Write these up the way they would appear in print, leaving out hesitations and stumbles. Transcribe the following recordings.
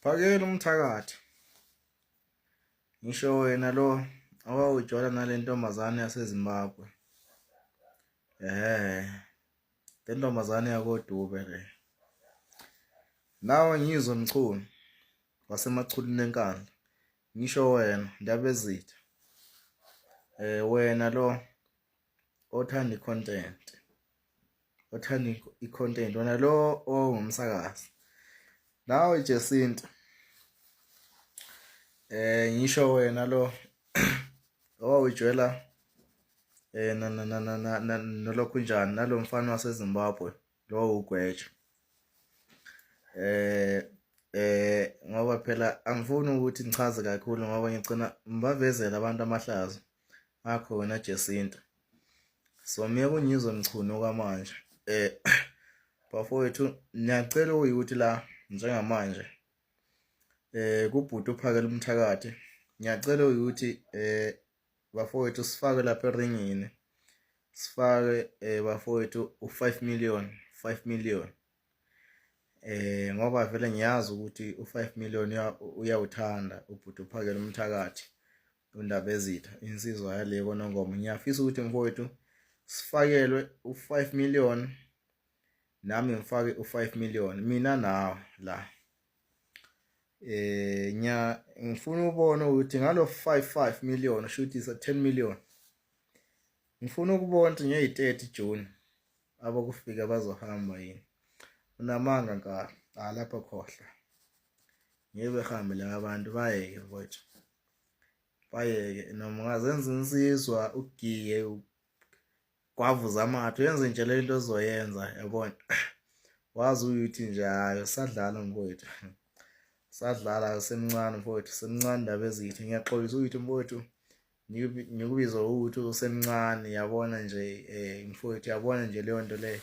Phakela umthakathi. Ngisho wena lo owawujola nale ntombazane yaseZimbabwe. Ehhe. Le ntombazane yakoDube le. Nawe ngizwe Mchunu waseMachulwini eNkandla. Ngisho wena Ndabezitha. Eh wena lo othanda i-content. Othanda i-content wena lo ongumsakazi. Nawe Jacinta. Eh ngisho wena lo owawujwela eh na na na na na nolokhu njani nalomfana waseZimbabwe lo ugweja. Eh eh ngoba phela angifuni ukuthi ngichaze kakhulu ngoba ngigcina ngibavezela abantu amahlazo akho wena Jacinta. So mina kunyizwe Mchunu kwamanje. Eh bafowethu ngiyacela ukuthi la njengamanje eh kubhuti uphakela umthakathi ngiyacela ukuthi eh bafowethu sifake lapha eringini sifake eh bafowethu u5 million 5 million eh ngoba vele ngiyazi ukuthi u5 million uyawuthanda ubhuti uphakela umthakathi undaba ezitha insizwa yale koNongoma ngiyafisa ukuthi mfowethu sifakelwe u5 million nami ngifake u5 million mina nawe la eh nya ngifuna ubona ukuthi ngalo 55 million shuthi isa 10 million ngifuna ukubona ukuthi ngeyi-30 June abokufika bazohamba yini unamanga nka ah lapho khohlwa ngeke behambe laba bantu bayeke mfowethu bayeke noma ungazenza insizwa ugiye gwavuza amathe uyenze nje le nto ozoyenza yabona wazi ukuthi nje hayi usadlala mfowethu sadlala semncane mfowethu semncane ndaba ezithi ngiyaxolisa ukuthi mfowethu ngikubiza ukuthi usemncane yabona nje eh mfowethu yabona nje leyo nto leyo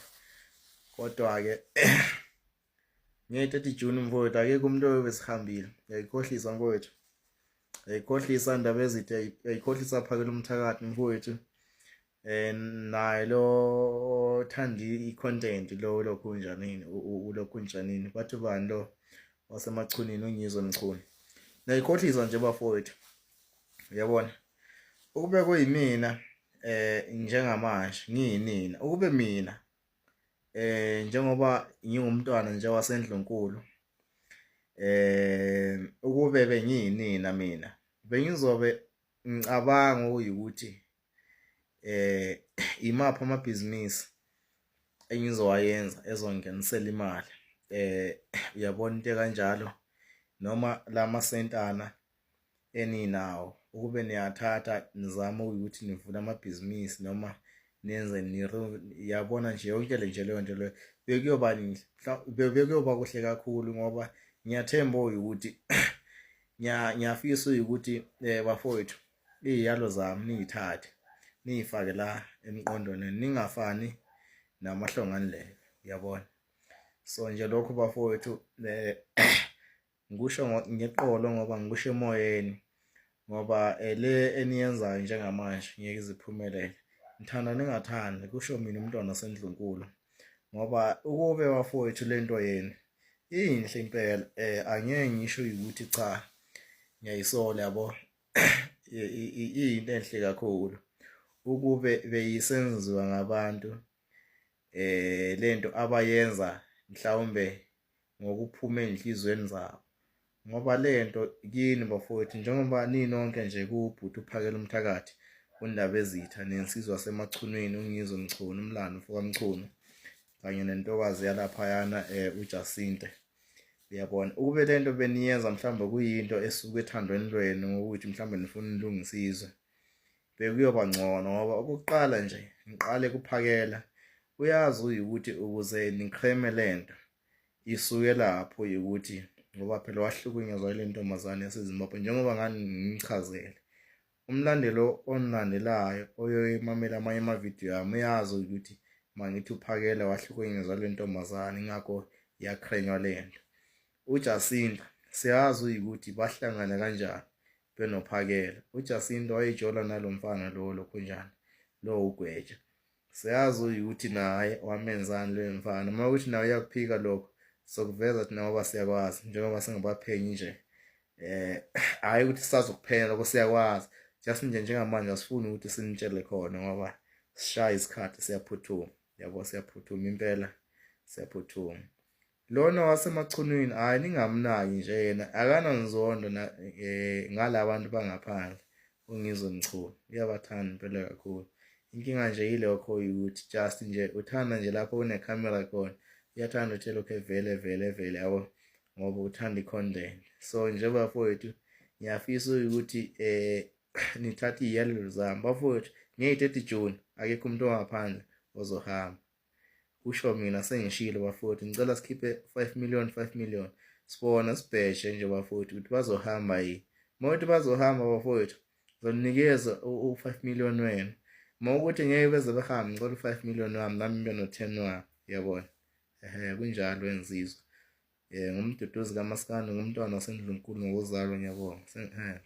kodwa ke Nge-30 June mfowethu akekho umuntu oyobe sihambile. Yayikhohlisa mfowethu. Yayikhohlisa ndaba ezithi yayikhohlisa phakela umthakathi mfowethu. Eh naye lo thandi i-content lo lokhu njanini ulokhu njanini bathi bani lo wasemachunini uNyizwe Mchunu. Nayikhohlisa nje bafowethu. Uyabona? Ukube kuyimina eh njengamanje ngiyinina ukube mina eh njengoba ngingumntwana nje wasendlunkulu eh ukube bengiyinina mina bengizobe ngicabanga ukuthi eh imaphi amabhizinisi engizowayenza ezongenisela imali eh uyabona into kanjalo noma lamasentana eninawo ukube niyathatha nizame ukuthi nivule amabhizinisi noma nenze yabona nje yonke le nje leyo nto leyo bekuyoba bekuyoba kuhle kakhulu ngoba ngiyathemba ukuthi ngiyafisa ukuthi eh bafowethu iy'yalo zami niyithathe niyifake la emqondweni ningafani namahlongandlebe uyabona so nje lokho bafowethu eh Ngikusho ngeqolo ngoba ngikusho emoyeni ngoba eh, le eniyenzayo njengamanje ngeke iziphumelele. Ngithanda ningathandi kusho mina umntwana osendlunkulu ngoba ukube bafowethu le nto yenu inhle impela eh angeke ngisho ukuthi cha ngiyayisola yabo iyinto enhle kakhulu ukube beyisenziwa ngabantu eh lento abayenza mhlawumbe ngokuphuma ezinhlizweni zabo ngoba lento kini bafowethu njengoba ninonke nje kubhuti uphakela umthakathi undaba ezitha nensizwa semachunwini uNgizwe Mchunu umlando mfoka Mchunu kanye nentokazi yalaphayana eh uJacinte uyabona ukube lento beniyenza mhlawumbe kuyinto esuke ethandweni lwenu ngokuthi mhlawumbe nifuna nilungise izwe bekuyoba ngcono ngoba okokuqala nje ngiqale kuphakela uyazi uyikuthi ukuze niqheme lento isuke lapho ukuthi ngoba phela wahlukunyezwa ile ntombazane yaseZimbabwe njengoba ngani ngichazele umlandelo onilandelayo oyoyimamela amanye amavidiyo ami uyazi ukuthi mangithi uphakela wahlukunyezwa le ntombazane ingakho yakhrenywa le nto uJacinta siyazi uyikuthi bahlangana kanjani benophakela uJacinta wayejola nalo mfana lo lokhunjani lo ugweja siyazi ukuthi naye wamenzani leyo mfana uma ukuthi nawe uyakuphika lokho Sokuveza thina ngoba siyakwazi njengoba singabaphenyi nje. Hhayi ukuthi sisazokuphenya lokho, siyakwazi. Just nje njengamanje asifuni ukuthi sinitshele khona ngoba sishaya isikhathi, siyaphuthuma. Yabo, siyaphuthuma impela, siyaphuthuma. Lona waseMachunwini hhayi ningamnaki nje yena akananzondo na ngalabantu bangaphandle. UNgizwe Mchunu uyabathanda impela kakhulu. Inkinga nje yilokho ukuthi just nje uthanda nje lapho kunekhamera khona, uyathanda ukuthi elokhu evele vele vele yabo, ngoba uthanda i-content. So nje bafowethu ngiyafisa ukuthi nithathe iy'yalelo zami bafowethu. Ngeyi-30 June akekho umuntu ongaphandle ozohamba, kusho mina sengishilo bafowethu. Ngicela sikhiphe 5 million, 5 million, sibona sibheshe nje bafowethu ukuthi bazohamba yini. Uma ukuthi bazohamba bafowethu, ngizonikeza u-5 million wenu. Uma ukuthi ngeke beze behambe, ngicela u-5 million wami nami ngibe no-10 wami, yabona. Ehe, kunjalo enzizwa. Ngumduduzi kaMaskandi, ngumntwana wasendlunkulu ngokuzalwa, ngiyabonga.